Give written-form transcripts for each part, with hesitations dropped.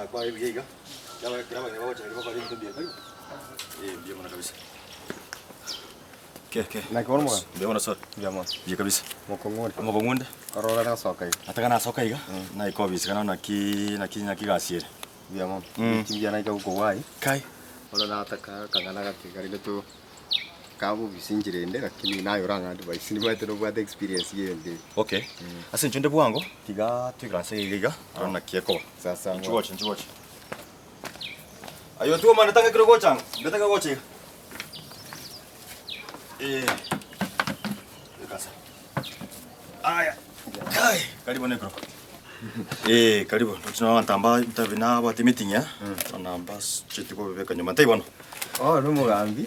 Kwa kwa ebuya iga. Yaba kera abageni bagocha erio bakore ebinto mbuya karibu. Eh mbuya mono kabisa. Ke ke. Naki bono omogaka? Mbuya mono sir. Mbuya mono. Buya kabisa. Mokong'u ore? Omokong'u onde. Korora nasoka iga. Nataka nasoka iga, naika obisi kana naki naki naki egasi ere. Mbuya mono. Mm. Mbuya naika gokobwai. Kai. Bono nataka akang'ana gake karende to kabobisi inchera ende lakini naye orang'a advice nimanyete nobwate experience ye ebinto ebi. Okay. Ase inche onde bwango, tiga toikaranse iga iga, torore naki ekoba. Sasa Inchuo gocha, inchuo gocha. Aye otiga omwana tanga ekero ogocha ang'o, ndete ekero ogocha iga. Eh. Ikaransa. Aya. Kai, karibu nekero. Eh, karibu. Ndoche na abanto amba ntabe nabwate meeting ya. Bono amba cheti kobeka nyuma. Ntaibo bono. Bono omogambi,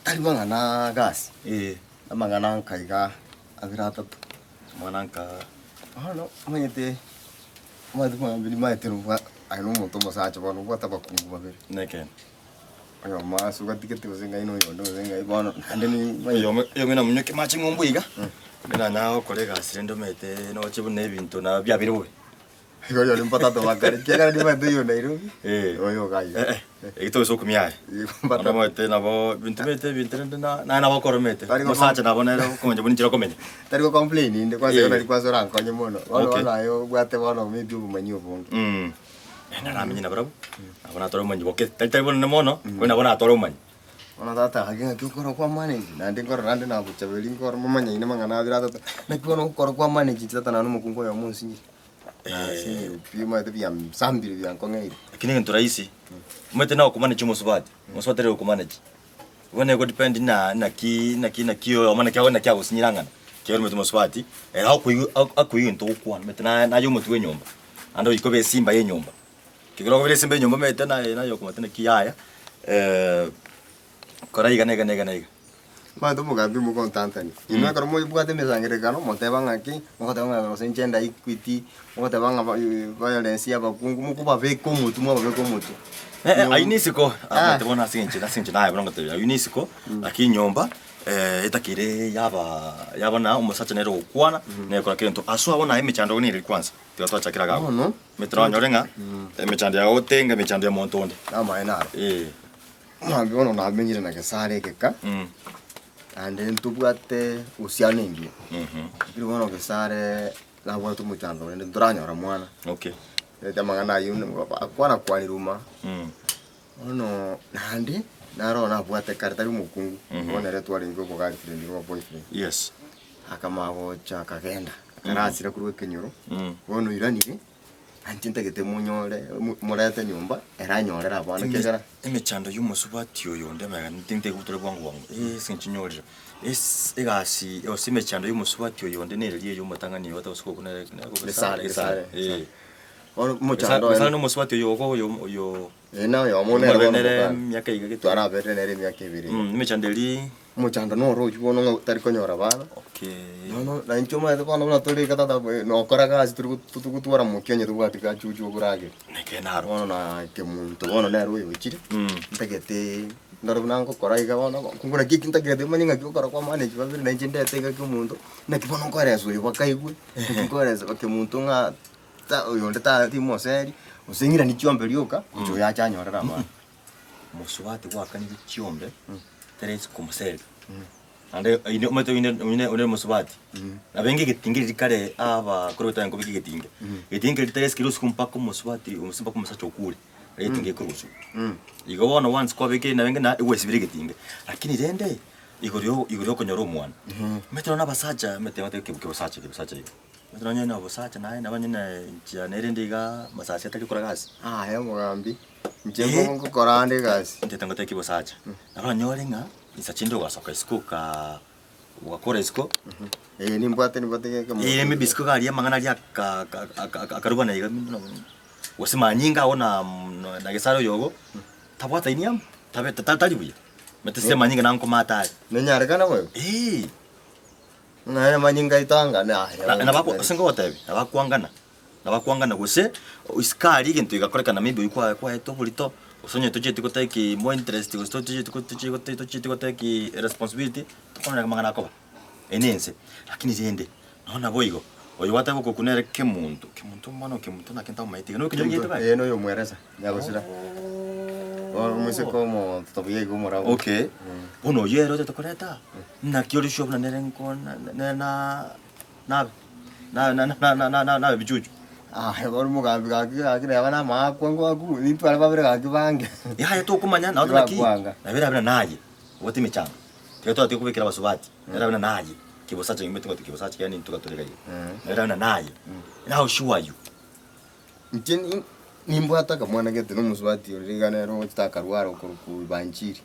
tari mang'ana gasi, Eh. amang'ana nka iga abere atato. Amang'ana nka. Bono omanyete, omanyete omogambi nimaete nobwa aye na omonto omosacha bono obwate abakungu babere. Nekeene. Oyomo ase ogatigete gose ng'ai na oyonde gose ng'ai bono naende ni Oyomo oyomo namonyokia amache ng'umbu iga, nanya gokora egasi rende omanyete noche buna ebinto na biabeire bobe. Igo rirorio mpatato bakare ekiagera nimanyete oyio Nairobi, Eh. oyo iga iga. Eh eh, eki togose okumia aye. Igo Bono mpatato. omanyete nabo ebinto omanyete ebinto rende na naye nabo okoromete. Tari goko- Omosacha nabo nere okomencha buna inche okomenya. Tari go complain inde kwanza Eh. igo nari kwanza orankonye mono. Bono Okay. bono aye obwate bono maybe obomanyi obonge. Mm. Naende naramenye nabarabwo, nabo natware obomanyi boke, tari tari bonene mono, korende nabo natware obomanyi. Bono tata gaki ng'aki okoro kwa manage, naende nkorora naende nagochaberi nkoro momanyaine amang'ana abere atato, naki bono okoro kwa manage inche tata naende omokungu oyomo onsinyire. Nasinyirwe pi omanyete biansambire biankong'eire. Lakini egento rahisi, omanyete na okomanage omosubati, omosubati tari okomanage. Bono ego depend na naki naki naki oyomo naki naki agosinyire ang'ana, ekiagera omanyete omosubati, ere akoigwa akoigwa egento ogokwana, omanyete naye naye omotwe bwa enyomba. Naende oika obe esimba ya enyomba, ekero okobera esimba ya enyomba omanyete naye naye okomanyete naki yaya kora iga na iga na iga na iga. Omanyete omogambi mogontantania, inwe ekero mobwate emesangererekano moteba ng'aki, mogoteba ng'a gose inche gender equity, mogoteba ng'a violence ya abakungu, mokobabeka omotwe mwababeka omotwe. Eh eh ayio nisiko, Ah. omanyete bono ase eng'encho ase eng'encho naye bono ngotebia ayio nisiko, lakini nyomba etakeire yaba yaba na omosacha nere ogokwana, nere okora kera egento, aswe abwo naye emechando nere kwanza. Tiga twachakera iga abwo. Bono. Omanyete nonyore ng'a emechando yago ogotenga emechando ya omonto onde. Namaene aro. Eh. Mambia bono namenyire na Gesare egeka, naende ntobwate uhusiano engiya. Lakini bono Gesare nabwate omochando rende ntoranyora mwana. Okay. Omanyete amang'ana ayio akwanakwanire uma. Bono naende, naro nabwate kare tari omokungu, bono ere twarenge obo girlfriend obo boyfriend. Yes. Akamanya gocha akagenda, akarasira korwa ekenyoro, bono oiranire, inche ntagete monyore morete nyomba, ere anyorere abana ekiagera. Emechando ya omosubati oyo onde amaiga ntintari gotwara bwango bwango, ase eng'encho nyorire, ase egasi gose emechando ya omosubati oyo onde nere riria omotang'ani oyo otagose gokuna nere Gesare, Gesare, Gesare, eh. Bono omochando oye. Gesare na omosubati oyo ogo oyo oyo. Ee, na oyomo nere bono Nere omotang'ani. emiaka iga gete. Twaraberire nere emiaka ebere iga. Emechando eria. Omochando noro oyio bono ng'a otari konyora abana. Okay. Bono na inche omanyete bono buna tore iga tata nokora gasi tori totogotwara mokia onye tobwati gachuchu okoragera. Ekeene aro. Bono na kemonto bono nere oyochire, ntagete ndore buna ngokora iga bono, ko naki eki ntagete manye ng'aki ogokora kwa manage babere na inche ndete iga kemonto, naki bono nkoeresa oyo bakaigwe, naki nkoeresa kemonto ng'a ta oyonde ta timoseri, gose ng'iranie chiombe rioka, gocha oyo ache anyorere abana. Mosubati gwakanire chiombe, tari ase komoseria. Naende oine omanyete oine oine one omosubati, nabo enge egetinga riria kare abakoro baito barenge kobeka egetinga. Egetinga keria tari ase keria mpaka omosubati gose mpaka omosacha okure, nario egetinga gekorosiwa. Igo bono once kwabekire nabo enge na egwesibera egetinga. Lakini rende, igoro yo igoro yokonyora omwana, omanyete nonya abasacha omanyete bateba kebosacha kebosacha iga. Omanyete nonya na obosacha naye nabo onye na enchera nerende igaa masasi atari gokora gasi. Aye omogambi, inche Eh. mbogo ngokora ande egasi. Intete ngotebie kibosacha, nabo oranyore ng'a insa chinde ogasoka isiko okaa ogakora isiko, Eh, nimbwate nimbwate geke mono. eh maybe isiko iga aria amang'ana aria aka- aka- aka- akarubana iga gose manyinga agwo na na gesare oyogo, tabwataini amo, tabe tari buya, omanyete ase amanyinga nankomata are. Nenyarekana boigo? Eeh. Ng'a amanyinga aito angane aya. Na- nabako ase ngogotebia, nabakwangana, nabakwangana gose isiko aria egento gegakorekana maybe oywo kwa kwaete oborito, gose onye tochieti gotake more interest gose tochieti tochieti tochieti gotake responsibility, tokomanya amang'ana akoba, eye na ense. Lakini rende, nonya naboigo, Oyo gwateba okoku nere Kemunto, Kemunto omwana o Kemunto naki ntamomaeti iga, noyo ekenyoro giaito baye? Ee noyo omweresa, nyagosira. Bono omoiseke omonto buya iga omorabu. Okay, bono oyio ere ochete koreta, naki ore sure buna nere nko na nere na nabe na na na na na na nabe bichuchu. Aye bono omogambi gaki gaki neba namaakwa ngwaku, nintware babere gaki bange. Yaya tokomanya nabo naki, Tibakwanga. nabo erabe buna naye, obwate emechando, tiga twagatia kobekera abasubati, erabe buna naye, kibosacha ng'imbe tingoti kibosacha ekiagera nintwe gatore iga iga, nabo erabe buna naye, how sure are you? Inche ni- nimbwate akamwana gete na omosubati oria iga nere ogochete akarwara okorokwa Banchiri.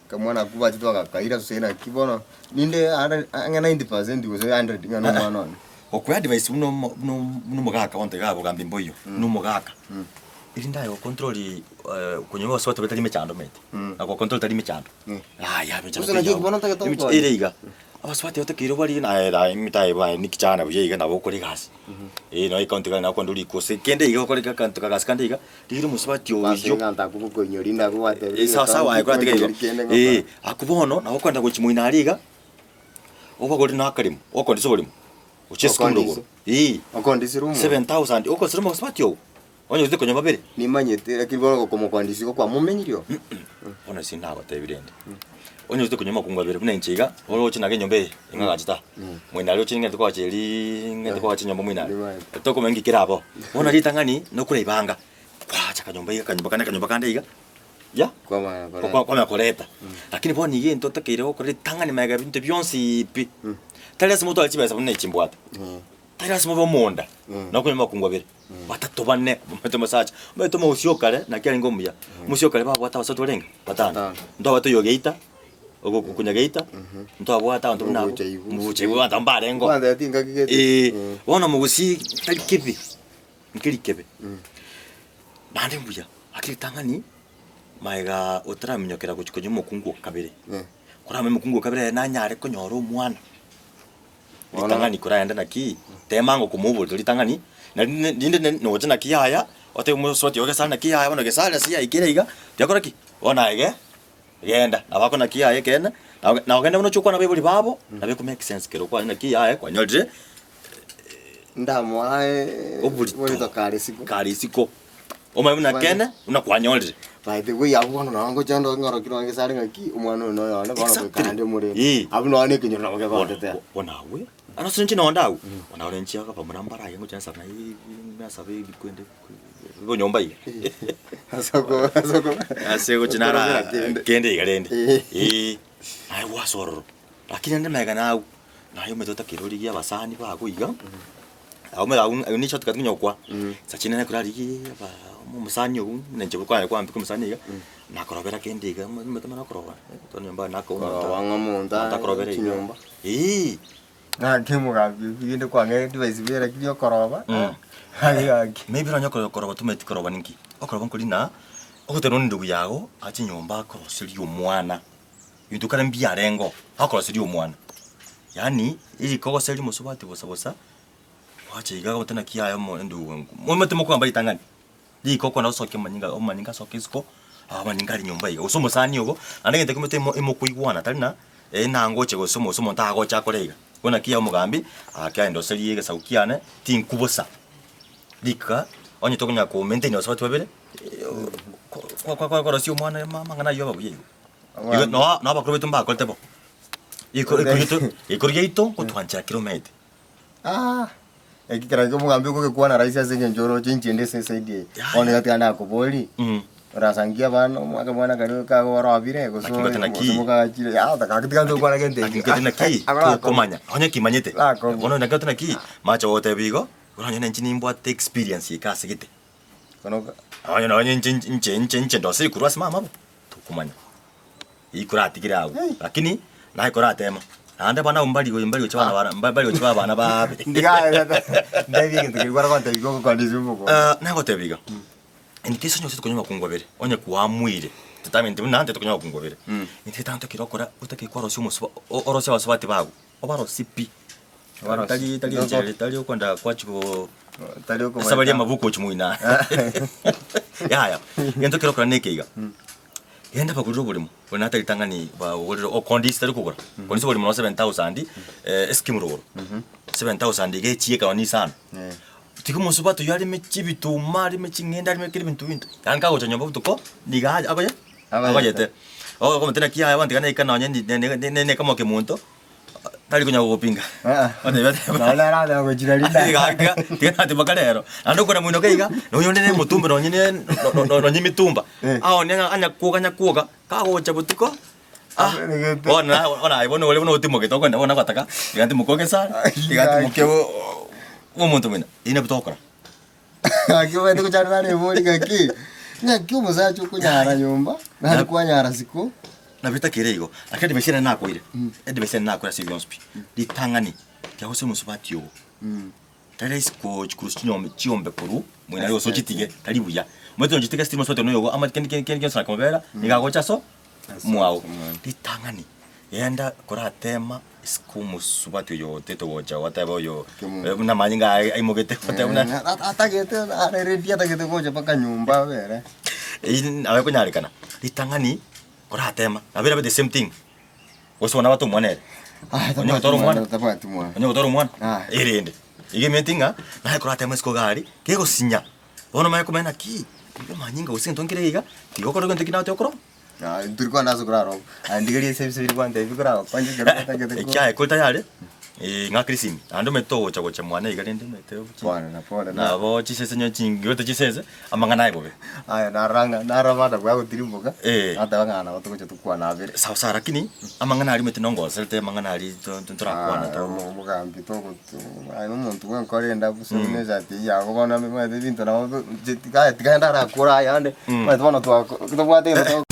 Akamwana akwo bachete bagakaira gose naki bono, ninde are ang'e 90% gose 100 ng'a nomwana one. Okoe advice buna omo buna omo buna omogaka bono tiga bogambi mboiyo, buna omogaka, erinde aye gocontrol konywa obosubati botari mechando omanyete, na gocontrol tari mechando, yaya mechando Gose naki teiyo bono ntagete abwo. gokonya. Ere iga, abasubati batakeire baria naye naye emetae baye ni kichana buya iga nabo okore egasi, eh nonye ekaunti iga nakwenda orikwe gose kende iga okore akanto kagasi kande iga, rigereria omosubati Ase oyio. ng'a ntakogokoinyora rinde abwo gwatebire Eh, sawa sawa aye koratiga igo. kende ngokora. Eh, akwo bono nabo okoenda gochia moino aria iga, obagorere na akaremo, okondisia oboremo, ochie esukuru Okondisia? rogoro. Eh, Okondisire omonto. 7000, okosire omosubati ogo, onye gose konya babere. Nimanyete lakini bono gokomokondisia igo kwamomenyirie oo. Bono ase nagotebirie rende, onye gose konya amakungu abere buna inche iga, oroche naga enyomba eye, ing'agachete aa, moino aria oche ning'ende koagacha erii ng'ende koagacha enyomba moino aria, Nimanyete. tokomanya nki kere aboo. Bono ritang'ani, nokoraibanga, kwaacha akanyomba iga akanyomba kande akanyomba kande iga, ya, Kwamanya koreta. kwa kwamanya koreta. Lakini bono iga egento otakeire gokora ritang'ani magega ebinto bionsi pi, tari lasima otware chibesa buna echi mbwate, tari lasima obe omonda, nokonya amakungu abere. Batato bane, omanyete omosacha, omanyete omogusii o kare naki arenge omuya, omogusii o kare babwate abasacha barenge batano, Batano. ntwabwate oyo Geita, ogo okonya Geita, ntwabwate abanto buna abwo, Omobucha Ibu. omobucha Ibu abanto mbarengo. Kwanza tingaki gete. Eh, bono omogusii tari kebe, nkeri kebe. Naende mbuya, lakini ritang'ani, maega otaraminyokera gochia konya omokungu o kabere, korame omokungu o kabere ere nanyare konyora omwana. Ritang'ani koragende naki, tema ng'a okomoa oborito ritang'ani, na rinde rinde ne noche naki yaya, otebe omosubati ogo gesare naki yaya bono gesare ase yaikire iga, tiakora ki? Bono aye ge genda, nabo akore naki yaya ekeene, na na ogende buna ochia gokwana abaibori babo, nabo eko make sense kero okwane naki yaya kwanyorire Ndamoae oborito oborito kare isiko. kare isiko, omanye buna Kwanza- ekeene, buna kwanyorire. By the way abwo bono nabo ngocha ndo ng'orokia nonye gesare ng'aki omwana oyo noyo one bono Exactly. goika ande omorembe. Eh. Abwo nonye na ekenyoro nabo Bono kegotetea. bono abwe, aro ase inche nonde agwo, bono aro inche abamura mbare aye ngocha nsaba naye nasabe ebikwende bonyomba iga. Ase oko ase oko Ase gochia nara okorobera kende. kende iga rende. Eh. Eh, naye gwasa ororo. Lakini rende magega naagwo, naye omanyete otakeire origie abasani bago iga, abwo omanyete abwo abwo ne shortcut konya gokwa, saa chinene ekero arigie aba omosani obwo buna inche kwanya kwambia omosani iga, nakorobera kende iga omanyete omanye okoroba, tonyomba Koroba ng'a omonto omonto aye akorobera iga, chinyomba. eeh. Gaki omogambi oyio rinde kwang'eire advice buya lakini okoroba, gaki gaki. Maybe nonye okoro okoroba tomanyeti koroba ninki, okoroba nkori na, ogoteba nonye endugu yago ache nyomba akoroserie omwana. Ebinto kare mbiarengeo, akoroseria omwana, yaani eriko ogoseria omosubati bosa bosa, gwacha iga ogote naki yaya omo endugu engo momanyete mokogamba ritang'ani, riko okona gosokia amanyinga amanyinga asoke isiko, amanyinga aria nyomba iga, gose omosani ogo, naende egento ekemo emo emokoigwana tari ng'a nangoche gose gose omonto agocha akore iga, bono naki yaya omogambi, ake aye ndoserie egesaku kiane, tinku bosa, rika onye tokonyara ko maintain abasubati babere, kwa kwa kwakorosia omwana amang'ana aywo abe buya igo. Igo noo noo abakoro baito mbakorete bo. Iko iko gito gekoro giaito ngotwanchera kera omanyete. Ah, eki kera ekio omogambi okogekwana rahisi ase eng'encho oroche inche inde ase eside eye. Yaya. Bono iga tiga nakoborie, orasangie abana omwaka mwana karia kaorobire gose Naki ngote naki? gose mokagachire aa gaki tiga ntokwana gento Naki ekio. ngote naki, Akoro tokomanya, onye kimanyete. Nakong'u. Bono naki ngote naki, mache goteba igo, bono onye ninche nimbwate experience eke ase gete. Kono Onye nonye inche inche inche inche ndosire korwa ase mama bo, tokomanya. Eyio koratigere agwo, lakini naye koratema, naende abana abwo mbari mbari gochia bana bara mbari gochia ba abana babe. Ntebi egento keria kware gontebia gogokondia omogondo. Nagotebia iga, in case onye gose tokonywa abakungu babere, onye kwamuire, determined buna ntaete konywa abakungu babere, intwe getang'ani tokere okora, otakeire kwarosia omosuba o- orosie abasubati bago, obarosie pi. Obarosie. Tari tari enchera ere, tari okwenda kwachia koo Tari okobaeta. Esabari y'amabuku gochia moino aa. Yaya, egento kere okora neke iga, genda bagorere oboremo, buna natari ritang'ani bagorere okondisi tari kogora, okondisi oboremo no 7000, esikimu rogoro. 7000 iga echieka nonye isano. Eh. Tiga omosubati oyio areme chibituma, areme ching'ende, areme kera ebinto binto, yaani kagocha nyomba botuko, nigo aye akoye Agoyete. agoyete. Ogokomotebia naki yaya bono tiga naika nonye ni ne ne ne nekamoa kemonto, tari konya gogopinga. Oteba Nonye nere anya gochira rinda. Tiga tiga tiga natimoka rero. Naende okona moinoka iga, na oyonde ne omotumbe nonye ne no no nonye emitumba, Eh. aonie anya anya kwoga anya kwoga, kagocha botuko, ah, Aberegete. bono naye bono aye bono ore buna otimogete okogenda bono ogotaka, tiga ntimoke ogesare, tiga ntimoke omonto buna, eywo nabio togokora. Gaki omanyete gochanda nare ebori gaki, ng'aki omosacha okonyara nyomba, naende kwanyara siko. Nabo etakere igo, lakini advice ere nakoire, advice ere nakoire ase bionsi pi, ritang'ani, tiga gose omosubati ogo, tari rahisi kochi korusia chinyomba chiombe korwa moino aria gose ochitige, tari buya. Omanyete onye ochitige still omosubati one oyogo amanye kende kende kende gionsi nakomobera, nigo agocha aso mwao. Ritang'ani, genda koratema isiko omosubati oyo otete gocha goteba oyo Kemunto. buna amanyinga aye aimogete goteba buna Atagete are ready atagete gocha mpaka nyomba abere. Eywo nabo ekonyarekana, ritang'ani koratema nabo erabe the same thing, gose bono abate omwana ere, Ah, Onye gotora omwana? tabwati mwana. onye gotora omwana, Ah. erende. Igo eminto ng'a naye koratema isiko iga aria, kegosinya, bono omanye komanya naki, amanyinga gose egento nkere iga, tiga okore egento ekio nagoteba okore. Ah, tori kwana ase okorara oo. Aye ndigerie ase ebise biria gwantebia bikoragokonye ekero otagete ko- Ekiaye kore tayari, ng'akere esimi, naende omanyete togocha gocha mwane iga rende omanyete chi- Pole na pole na. nabo chisese onye chingirote chisese, amang'ana aye bobe. Aya narora ng'a narora bana bwagotirimboka, Eh. nateba ng'a nabo togocha tokwane abere. Sawa sawa lakini, amang'ana aria omanyete nongoserete amang'ana aria to- to- torakwana Ah, to omogambi togotu aye na omonto bwa enkoro endabu ase buna esati eywo yago bono omanyete ebinto nabo bi- tiga tiga naende arakore ayande, omanyete bono twako tobwate egento.